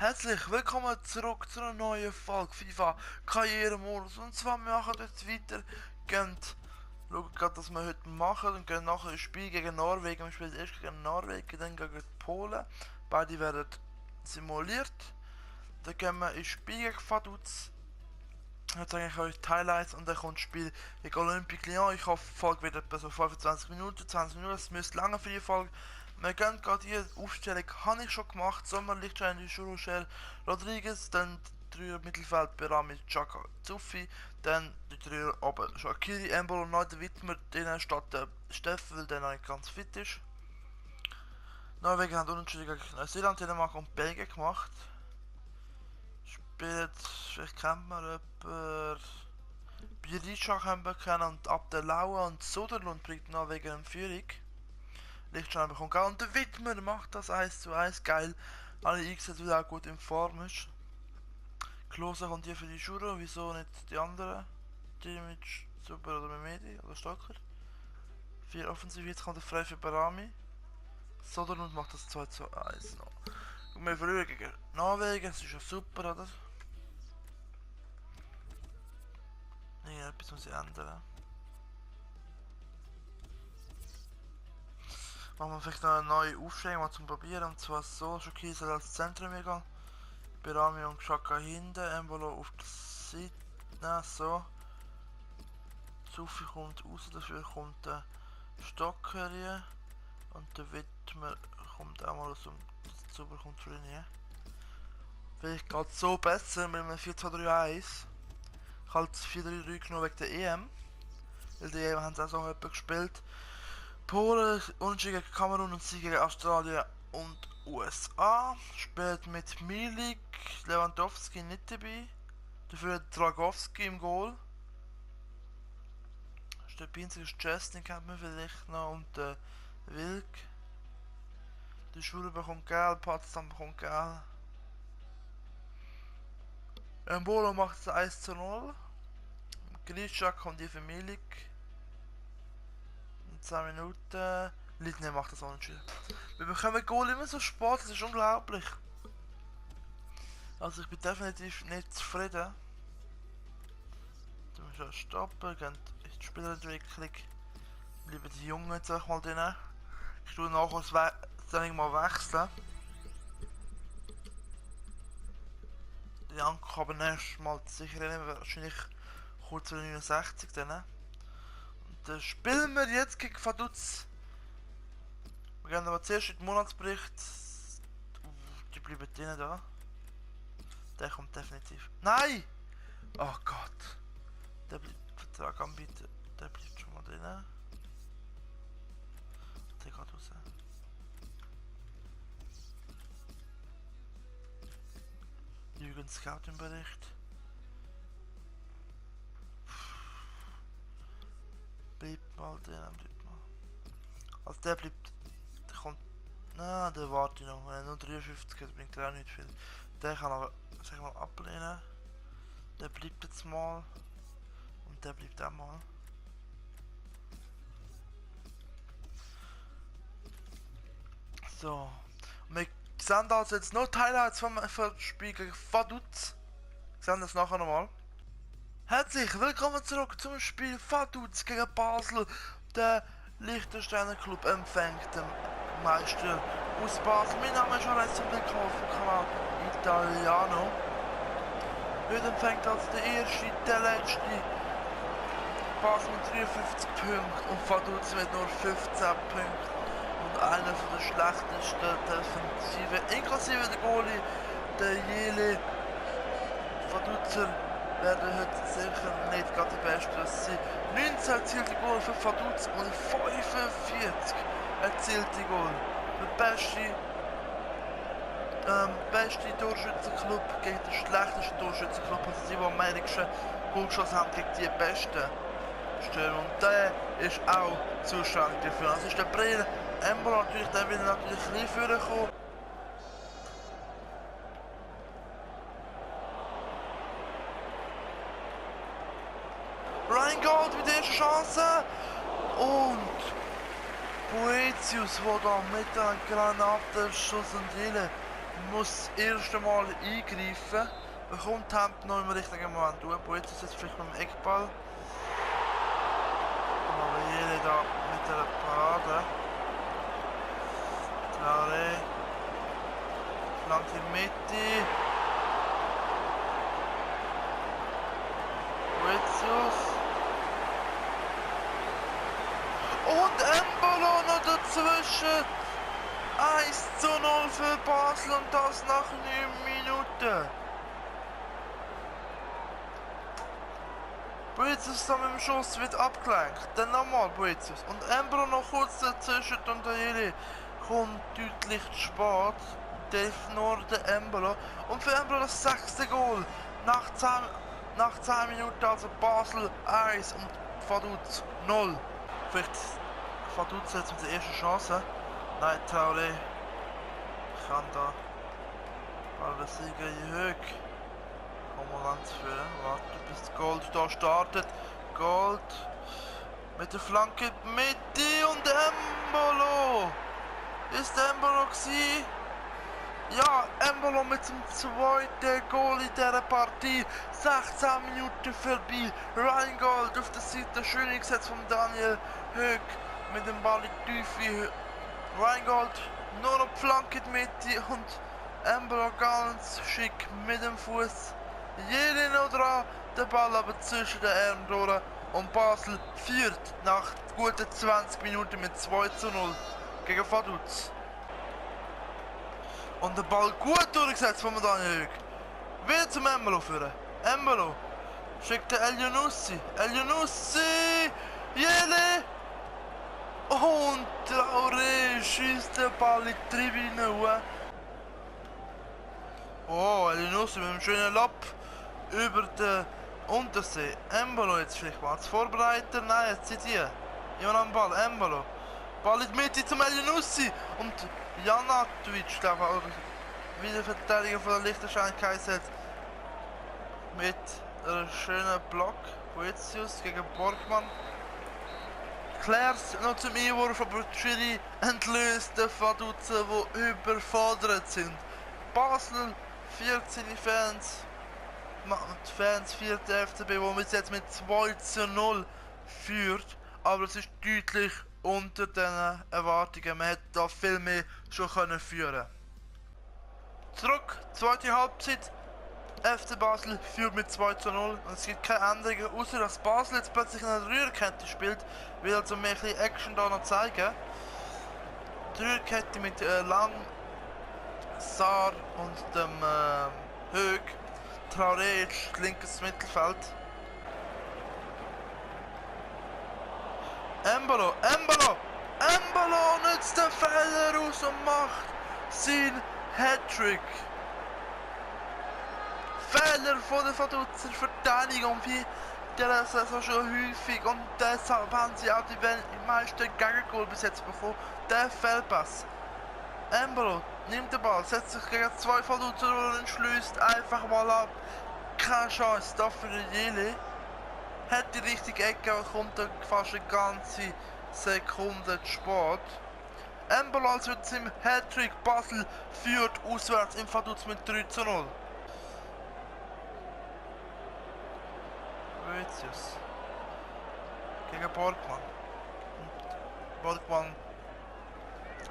Herzlich willkommen zurück zu einer neuen Folge FIFA Karrieremodus. Und zwar wir machen jetzt weiter, schauen gerade, was wir heute machen und gehen nachher ein Spiel gegen Norwegen. Wir spielen erst gegen Norwegen, dann gegen Polen. Beide werden simuliert. Dann gehen wir ins Spiel gegen Vaduz. Jetzt zeige ich euch die Highlights und dann kommt das Spiel gegen Olympique Lyon. Ich hoffe, die Folge wird etwa so 25 Minuten, 20 Minuten, das müsste lange für die Folge. Wir gehen gerade hier, die Aufstellung habe ich schon gemacht. Sommer, Lichtschein, Rocher, Rodriguez, dann die 3 Mittelfeld, Berami, Chaka, Zuffi, dann die 3 oben, Shaqiri, Embolo und Neuer Widmer, denen statt der Steffen, weil der noch nicht ganz fit ist. Norwegen hat unentschieden gegen Neuseeland, Dänemark und Belgien gemacht. Spielt, vielleicht kennt man jemanden. Birisha haben wir kennen und Abdelaua und Soderlund bringt Norwegen in Führung. Lichtschein bekommt auch und der Widmer macht das 1:1, geil. Alle eingesetzt, weil er auch gut in Form ist. Klose kommt hier für die Juro, wieso nicht die anderen? Die mit Super oder Mehmedi oder Stocker. 4 offensiv, jetzt kommt er frei für Barami. Soderlund macht das 2:1 noch. Und wir verlieren gegen Norwegen, das ist ja super, oder? Ja, etwas muss ich ändern. Machen wir vielleicht noch eine neue Aufstellung mal zum Probieren. Und zwar so: Shaqiri soll als Zentrum gehen. Berami und Xhaka hinten. Embolo auf der Seite. Nein, so. Zuffi kommt raus, dafür kommt der Stocker hier. Und der Widmer kommt auch mal aus dem Zuber kommt für ihn hier. Vielleicht geht es so besser mit einem 4-2-3-1. Ich habe das 4-3-3 genommen wegen der EM. Weil die EM haben sie auch so etwas gespielt. Polen unentschieden gegen Kamerun und Sieg gegen Australien und USA. Spielt mit Milik, Lewandowski nicht dabei. Dafür Dragowski im Goal. Stepinski ist Chesney, kennt man vielleicht noch. Und Wilk. Der Schule bekommt Geld, Potsdam bekommt Geld. Embolo macht es 1:0. Grisha kommt hier für Milik. 10 Minuten. Litne macht das unentschieden. Wir bekommen Goal immer so spät, das ist unglaublich. Also ich bin definitiv nicht zufrieden. Du musst ja stoppen, gehen in die Spielerentwicklung. Bleiben die Jungen jetzt auch mal drin. Ich tue nachher das Training mal wechseln. Die Anker haben erst mal sicher wahrscheinlich kurz vor 69 dann. Dann spielen wir jetzt gegen Vaduz. Wir gehen aber zuerst in den Monatsbericht. Die bleiben drinnen da. Der kommt definitiv. Nein! Oh Gott. Der bleibt Vertrag anbieten. Der bleibt schon mal drinnen. Der geht raus. Jürgen Scout im Bericht. Bleibt mal drinnen, bleibt mal. Also der bleibt. Der kommt. Na, der warte ich noch. Wenn er nur 53 hat, bringt er auch nicht viel. Der kann aber, sag ich mal, ablehnen. Der bleibt jetzt mal. Und der bleibt auch mal. So. Wir sehen also jetzt noch die Highlights vom Spiel gegen Vaduz. Wir sehen das nachher nochmal. Herzlich willkommen zurück zum Spiel Vaduz gegen Basel. Der Liechtensteiner Club empfängt den Meister aus Basel. Mein Name ist Lorenzo, willkommen vom Kanal Italiano. Heute empfängt also der erste, der letzte. Basel mit 53 Punkten und Vaduz mit nur 15 Punkten. Und einer von der schlechtesten Defensive, inklusive der Goalie, der Jele. Vaduzer werden heute sicher nicht gerade die Besten sein. 19 erzielte Goal für Vaduz und 45 erzielte Goal. Der beste Torschützenklub gegen den schlechtesten Torschützenklub, also die am wenigsten Goal geschossen haben gegen die besten Stürmer. Und der ist auch zuständig dafür. Das ist der Brill. Embolo natürlich, der will natürlich ein bisschen vorkommen. Reingold mit der ersten Chance. Und Boetius, der da mit einem Granatenschuss und Hille muss das erste Mal eingreifen. Bekommt Temp noch im richtigen Moment durch. Jetzt ist es vielleicht mit dem Eckball. Mavriele da mit der Parade. Traoré. Flanke in die Mitte. Boetius. Und Embolo noch dazwischen. 1:0 für Basel und das nach 9 Minuten. Boetius da mit dem Schuss wird abgelenkt. Dann nochmal Boetius. Und Embolo noch kurz dazwischen und der Jeli kommt deutlich zu spät. Trifft nur der Embolo. Und für Embolo das 6. Goal. Nach 10 Minuten also Basel 1 und Vaduz 0. Vielleicht Vaduz jetzt mit der ersten Chance. Nein, Traoré kann da Ball Sieger in die Höhe. Kommen wir ganz führen. Warten bis Gold da startet. Gold mit der Flanke in die Mitte und Embolo. Ist Embolo gewesen? Ja, Embolo mit dem zweiten Goal in dieser Partie. 16 Minuten vorbei. Rheingold auf der Seite. Schön gesetzt von Daniel Höck mit dem Ball in die Tiefe. Rheingold nur noch Flanke in die Mitte und Embolo ganz schick mit dem Fuß. Jeder noch dran, der Ball aber zwischen den Armen durch. Und Basel führt nach guten 20 Minuten mit 2:0 gegen Vaduz. Und der Ball gut durchgesetzt von Daniel Höck. Wieder zum Embolo führen. Embolo schickt der El Younousi. El Younousi! Jele! Und Traoré schießt den Ball in die Tribüne hoch. Oh, El Younousi mit einem schönen Lob über den Untersee. Embolo jetzt vielleicht mal als Vorbereiter. Nein, jetzt sind die. Jemand am Ball. Embolo. Ball in die Mitte zum El Younousi. Und Janatovic, glaube ich, wieder Verteidiger von der Liechtenstein geheißen, mit einem schönen Block. Boetius gegen Borgmann. Klärt noch zum Einwurf, aber Schiri entlöst den Vaduzen, die überfordert sind. Basel 14 Fans, die Fans 4. FCB, wo man jetzt mit 2:0 führt, aber es ist deutlich unter den Erwartungen. Man hätte da viel mehr schon können führen. Zurück, zweite Halbzeit. FC Basel führt mit 2:0 und es gibt keine Änderungen, außer dass Basel jetzt plötzlich eine Rührkette spielt. Will also mehr ein bisschen Action da noch zeigen. Die Rührkette mit Lang, Saar und dem Höck. Traoré ist linkes Mittelfeld. Embolo, Embolo, Embolo nützt den Fehler aus und macht sein Hattrick. Fehler von der Vaduzer Verteidigung wie der Saison schon häufig und deshalb haben sie auch die meisten Gegengol bis jetzt bekommen. Der Fehlpass. Embolo nimmt den Ball, setzt sich gegen 2 Vaduzer und schließt einfach mal ab. Keine Chance da für den Jeli. Hat die richtige Ecke, kommt er fast eine ganze Sekunde zu spät. Embolo also mit seinem Hattrick. Basel führt auswärts im Vaduz mit 3:0. Boetius gegen Borgmann. Borgmann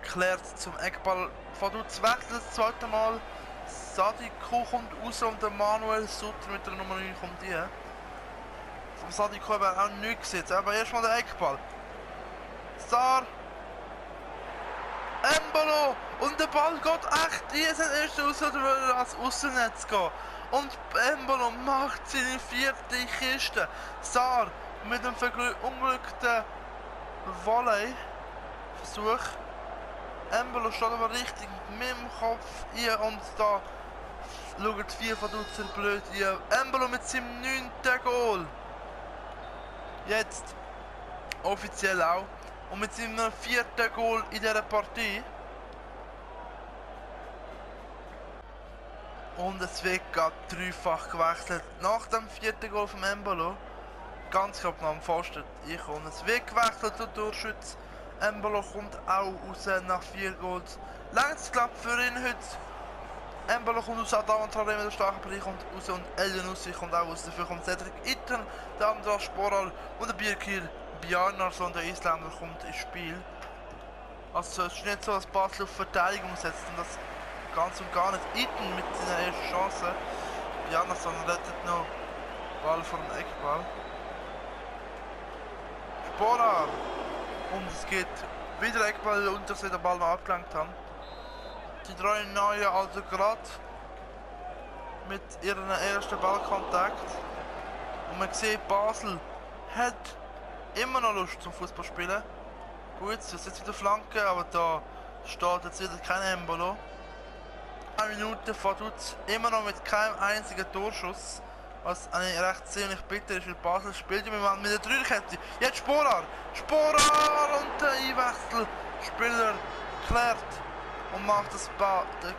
klärt zum Eckball. Vaduz wechselt das zweite Mal. Sadiko kommt raus und der Manuel Sutter mit der Nummer 9 kommt hier. Vom Sadiko haben wir auch nichts gesehen, aber erstmal der Eckball. Star. Embolo! Und der Ball geht echt hier, sein erster Aussatz als Aussennetz gehen. Und Embolo macht seine 4. Kiste. Saar mit dem verunglückten Volley-Versuch. Embolo steht aber richtig mit dem Kopf hier und da schaut 4 Vaduzer blöd hier. Embolo mit seinem 9. Goal. Jetzt offiziell auch. Und mit seinem 4. Goal in dieser Partie. Und es wird gerade dreifach gewechselt. Nach dem 4. Goal von Embolo, ganz knapp nach dem Pfosten einkommen. Es wird gewechselt und Torschütz. Embolo kommt auch raus nach 4 Goals. Längst klappt für ihn heute Embolo kommt aus, Adam Traoré mit der starken Bereich kommt raus und Elionussi kommt auch raus. Dafür kommt Cedric Itten, der Andras Sporal und der Birkir Bjarnarsson, der Isländer, kommt ins Spiel. Also es ist nicht so, dass Basel auf Verteidigung setzt und das ganz und gar nicht. Itten mit seiner ersten Chance. Bjarnarsson rettet noch Ball vor dem Eckball. Sporar! Und es geht wieder Eckball, unter sich der Ball noch abgelenkt haben. Die drei Neuen also gerade mit ihrem ersten Ballkontakt. Und man sieht, Basel hat immer noch Lust zum Fußball spielen. Gut, es ist jetzt wieder Flanke, aber da steht jetzt wieder kein Embolo. 1 Minute Vaduz immer noch mit keinem einzigen Torschuss. Was eine recht ziemlich bitter ist, weil Basel spielt im Moment mit der Dreierkette. Jetzt Sporar! Sporar! Und der Einwechsel. Spieler klärt und macht das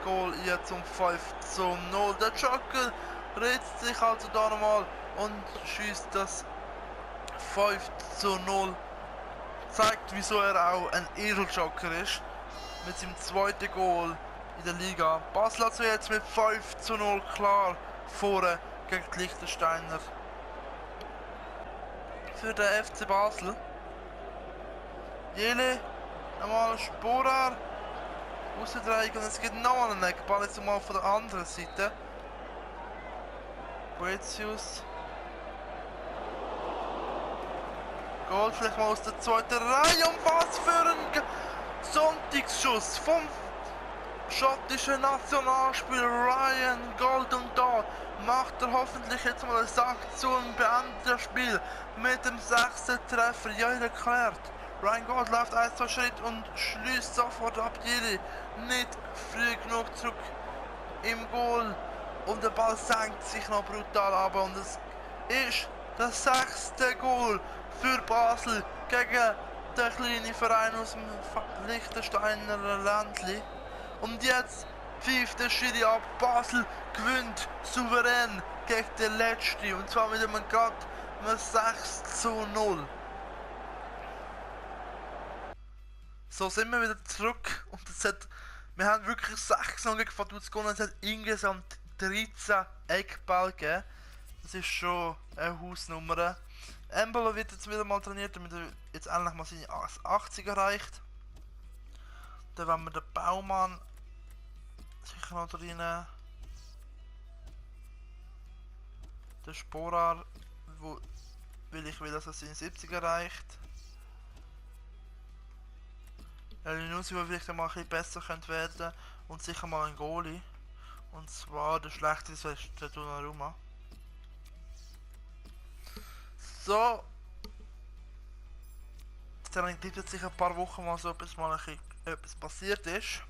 Goal jetzt zum 5:0. Der Joker ritzt sich also da nochmal und schießt das 5:0. Zeigt, wieso er auch ein Edeljoker ist. Mit seinem zweiten Goal in der Liga. Basel also jetzt mit 5:0 klar vorne gegen die Liechtensteiner. Für den FC Basel. Jele, einmal Sporar. Rausdrehen und es gibt noch einen Eckball, jetzt mal von der anderen Seite. Boetius. Goal vielleicht mal aus der zweiten Reihe. Und was für ein Sonntagsschuss vom schottischen Nationalspieler Ryan Golden da macht er hoffentlich jetzt mal eine Sache zu und beendet das Spiel mit dem 6. Treffer. Ja, erklärt. Ryan Gold läuft 1-2 Schritt und schließt sofort ab. Jiri nicht früh genug zurück im Goal und der Ball senkt sich noch brutal ab und es ist das 6. Goal für Basel gegen den kleinen Verein aus dem Liechtensteiner Ländli. Und jetzt pfeift der Schiri ab. Basel gewinnt souverän gegen den Letzten und zwar mit einem glatt 6:0. So sind wir wieder zurück und wir haben wirklich 6-0 gegen Vaduz gewonnen. Es hat insgesamt 13 Eckball gegeben. Das ist schon eine Hausnummer. Embolo wird jetzt wieder mal trainiert, damit er jetzt endlich mal seine 80 erreicht. Dann wollen wir den Baumann sicher noch drin. Der Sporar, weil ich will, dass er seine 70 erreicht. Elionussi, der vielleicht mal ein bisschen besser könnte werden und sicher mal ein Goalie. Und zwar der schlechteste ist der Donnarumma. So. Dann gibt es sicher ein paar Wochen mal so, bis mal etwas passiert ist.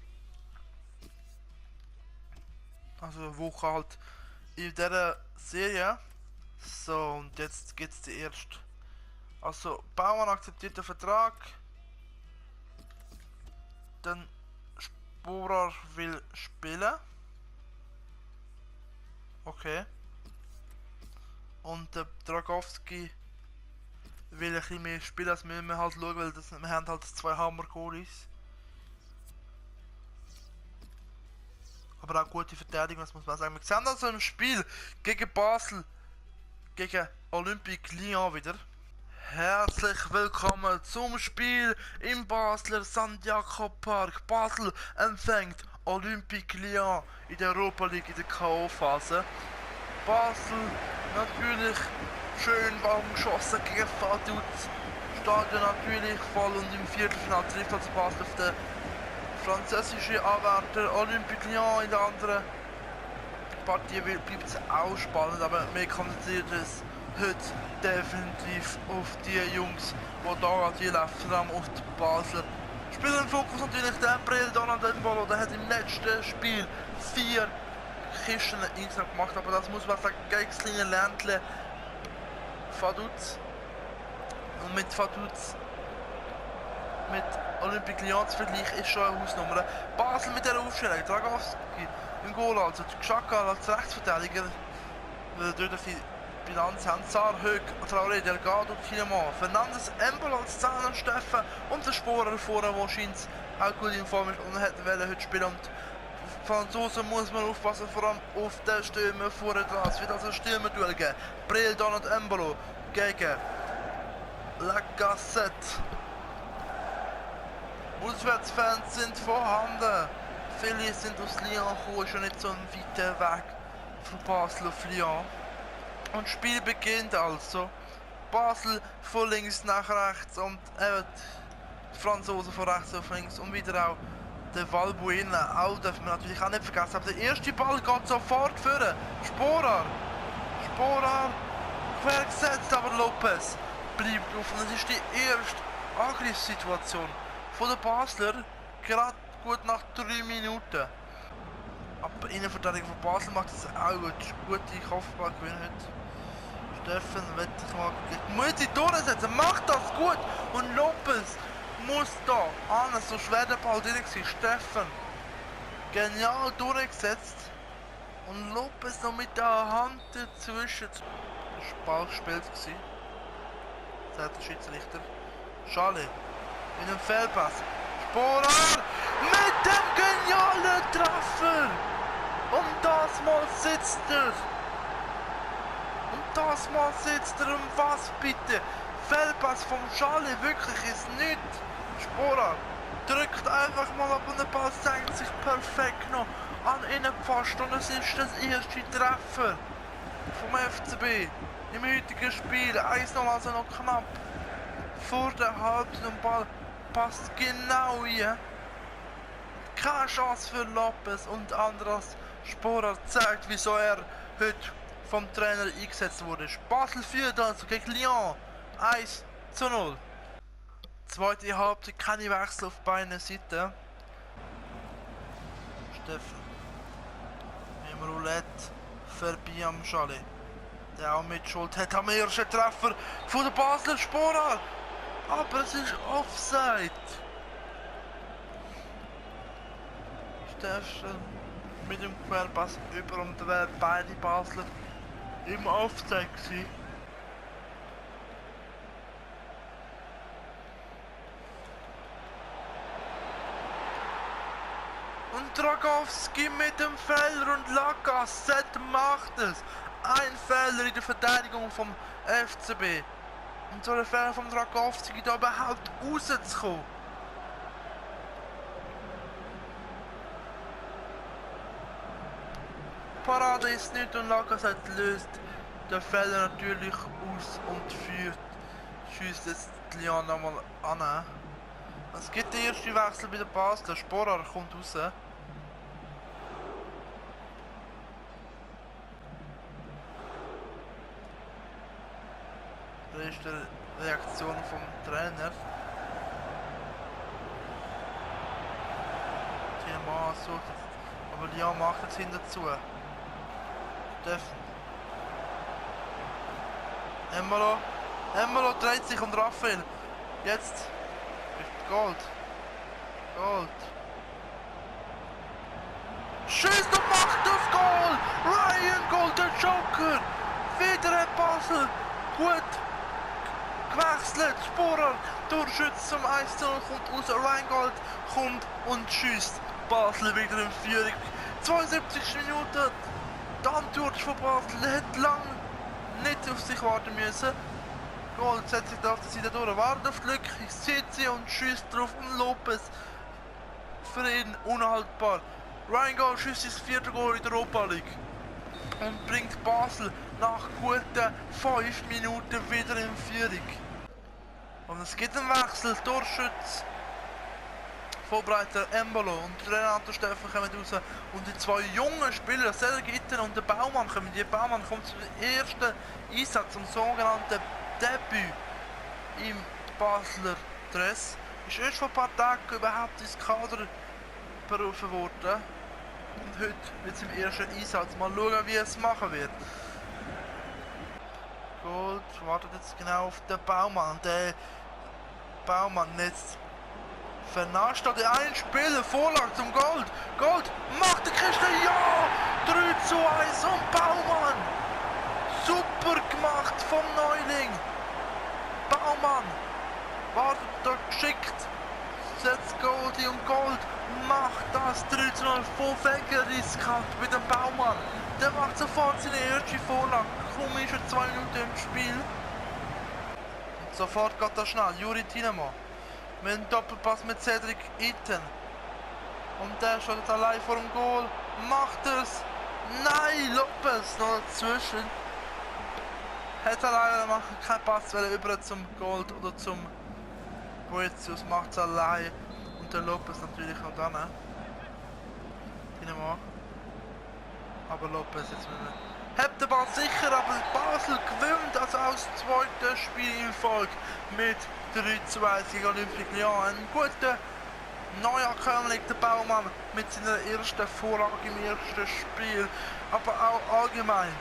Also eine Woche halt in dieser Serie. So, und jetzt gibt es die erste. Also Baumann akzeptiert den Vertrag. Dann Sporar will spielen. Okay. Und der Dragowski will ein bisschen mehr spielen, als müssen wir halt schauen, weil wir haben halt 2 Hammer-Goalies. Aber auch gute Verteidigung, das muss man sagen. Wir sehen also im Spiel gegen Basel, gegen Olympique Lyon wieder. Herzlich willkommen zum Spiel im Basler St. Jakob Park. Basel empfängt Olympique Lyon in der Europa League in der K.O.-Phase. Basel natürlich schön warm geschossen gegen Vaduz. Stadion natürlich voll und im Viertelfinale trifft also Basel auf den französischen Anwärter Olympique Lyon. In der anderen Partie bleibt es auch spannend, aber wir konzentrieren uns heute definitiv auf die Jungs, die da die laufen, auf die Basler. Spieler im Fokus natürlich der Brel Donald Embolo, der hat im letzten Spiel 4 Kisten insgesamt gemacht, aber das muss man sagen, gegen das kleine Ländle Vaduz. Und mit Vaduz mit Olympique Lyon zu vergleichen ist schon eine Hausnummer. Basel mit der Aufstellung, Dragowski im Goal, also Xhaka als Rechtsverteidiger, dort auf die Bilanz haben. Zar, Höck, Traoré, Delgado, Kielemon, Fernandes, Embolo als Zahner, Steffen und der Sporer vorne, der scheint auch gut in Form ist und wollte heute spielen. Und Franzosen muss man aufpassen, vor allem auf den Stürmer vorne dran. Es wird also ein Stürmerduell geben. Breldon und Embolo gegen Lacazette. Auswärtsfans sind vorhanden. Viele sind aus Lyon gekommen, ist ja nicht so ein weiter Weg von Basel auf Lyon. Und das Spiel beginnt also. Basel von links nach rechts und die Franzosen von rechts auf links und wieder auch der Valbuena. Auch darf man natürlich auch nicht vergessen. Aber der erste Ball geht sofort führen. Sporar quer gesetzt, aber Lopez bleibt auf. Und das ist die erste Angriffssituation von der Basler, gerade gut nach 3 Minuten. Aber Innenverteidigung von Basel macht es auch gut. Gute Kopfballgewinn heute. Steffen muss die Tore setzen, macht das gut! Und Lopez muss da an, so schwer der Ball drin war. Steffen genial durchgesetzt. Und Lopez noch mit der Hand dazwischen. Das Ball gespielt gewesen. Sagt der Schiedsrichter. Schale. In einem Fehlpass. Sporar mit dem genialen Treffer. Und das Mal sitzt er. Und was bitte? Fehlpass vom Schale, wirklich ist nichts. Sporar drückt einfach mal ab und der Ball senkt sich perfekt noch an Innenpfosten. Und es ist das erste Treffer vom FCB im heutigen Spiel. 1-0, also noch knapp vor der Halbzeit. Und Ball passt genau hier. Keine Chance für Lopez und Andras Sporar zeigt, wieso er heute vom Trainer eingesetzt wurde. Basel führt also gegen Lyon 1-0. Zweite Halbzeit, keine Wechsel auf beiden Seiten. Steffen im Roulette vorbei am Schale, der auch mit Schuld hat am ersten Treffer von der Basler Sporar. Aber es ist Offside. Steffen mit dem Querpass über und beide Basler im Offside gewesen. Und Dragowski mit dem Fehler und Lacazette macht es. Ein Fehler in der Verteidigung vom FCB. Und so ein Fehler vom Dragowski, da überhaupt rauszukommen. Parade ist nicht und Lacazette löst den Fehler natürlich aus und schießt jetzt Lyon nochmal an. Es gibt den ersten Wechsel bei der Basel, Sporar kommt raus. Das ist die Reaktion vom Trainer. Thema sucht, aber Lyon macht jetzt hinterzu. Steffen. Embolo dreht sich und Raphael. Jetzt ist Gold. Schießt und macht das Goal! Ryan Gold, der Joker! Wieder ein Basel. Gut gewechselt. Sporar, Torschütze zum 1-0 kommt raus. Ryan Gold kommt und schießt. Basel wieder in Führung. 72 Minuten. Die Antwort von Basel hat lang nicht auf sich warten müssen. Gold setzt sich da auf der Seite durch, wartet auf die Lücke, sieht sie und schießt drauf und Lopez für ihn unhaltbar. Ryan Gold schießt das 4. Goal in der Europa League und bringt Basel nach guten 5 Minuten wieder in Führung. Und es gibt einen Wechsel, Torschütze. Vorbereiter Embolo und Renato Steffen kommen raus und die zwei jungen Spieler, Serge Itten und der Baumann kommen. Der Baumann kommt zum ersten Einsatz, zum sogenannten Debüt im Basler Dress. Ist erst vor ein paar Tagen überhaupt ins Kader berufen worden und heute wird es im ersten Einsatz. Mal schauen, wie es machen wird. Gold wartet jetzt genau auf den Baumann. Der Baumann jetzt vernascht hat der einen Spieler, Vorlage zum Gold. Gold macht der Christen, ja! 3-1 und Baumann. Super gemacht vom Neuling. Baumann wartet da geschickt. setzt Goldi und Gold macht das 3:0 von wegen riskant mit dem Baumann. Der macht sofort seine erste Vorlage. Kaum ist er 2 Minuten im Spiel. Und sofort geht das schnell. Juri Tinamo mit einem Doppelpass mit Cedric Itten. Und der steht allein vor dem Goal. Macht es. Nein, Lopez noch dazwischen. Hat er leider machen, kein Pass über zum Gold oder zum Boetius, macht es allein. Und der Lopez natürlich noch dran. Dynamo. Aber Lopez jetzt nicht. Hat den Ball sicher, aber Basel gewinnt also auch das zweite Spiel in Folge mit 3:2 gegen Olympique Lyon. Ein guter Neuankömmling, der Baumann, mit seiner ersten Vorlage im ersten Spiel. Aber auch allgemein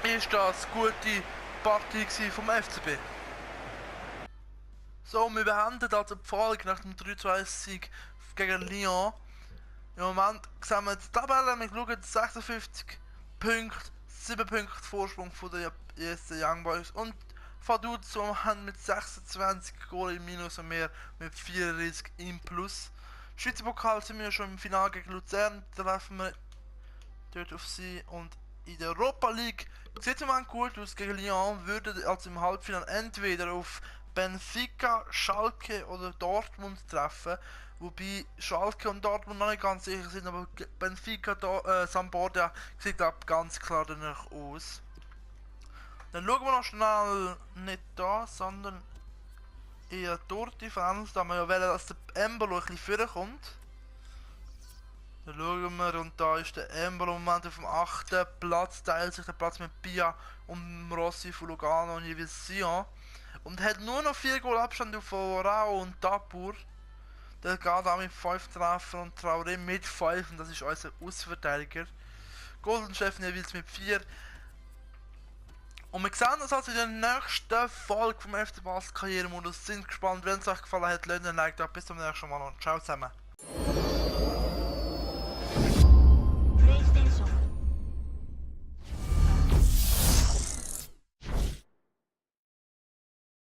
ist das eine gute Partie vom FCB. So, wir beenden also die Folge nach dem 3:2-Sieg gegen Lyon. Im Moment sehen wir die Tabelle, wir schauen 56 Punkte, 7 Punkte Vorsprung von den ersten Young Boys. Und Vaduz haben mit 26 Goal im Minus und mehr mit 34 im Plus. Schweizer Pokal sind wir schon im Finale gegen Luzern, da treffen wir dort auf sie. Und in der Europa League sieht es im gut aus gegen Lyon, würde also im Halbfinale entweder auf Benfica, Schalke oder Dortmund treffen, wobei Schalke und Dortmund noch nicht ganz sicher sind, aber Benfica, Sampdoria sieht ganz klar danach aus. Dann schauen wir noch schnell nicht da, sondern eher dort die Fans, da wir ja wollen, dass der Embolo ein bisschen vorkommt. Dann schauen wir, und da ist der Embolo im Moment auf dem 8. Platz, teilt sich der Platz mit Pia und Rossi von Lugano und jeweils Sion. Und hat nur noch 4 Goal Abstand von Rao und Tapur. Der geht auch mit 5 Treffer und Traoré mit 5 und das ist unser Außenverteidiger. Golden Chef jeweils mit 4. Und wir sehen uns also in der nächsten Folge vom FC Basel Karrieremodus. Sind gespannt, wenn es euch gefallen hat, lasst ein Like da. Bis zum nächsten Mal und ciao zusammen.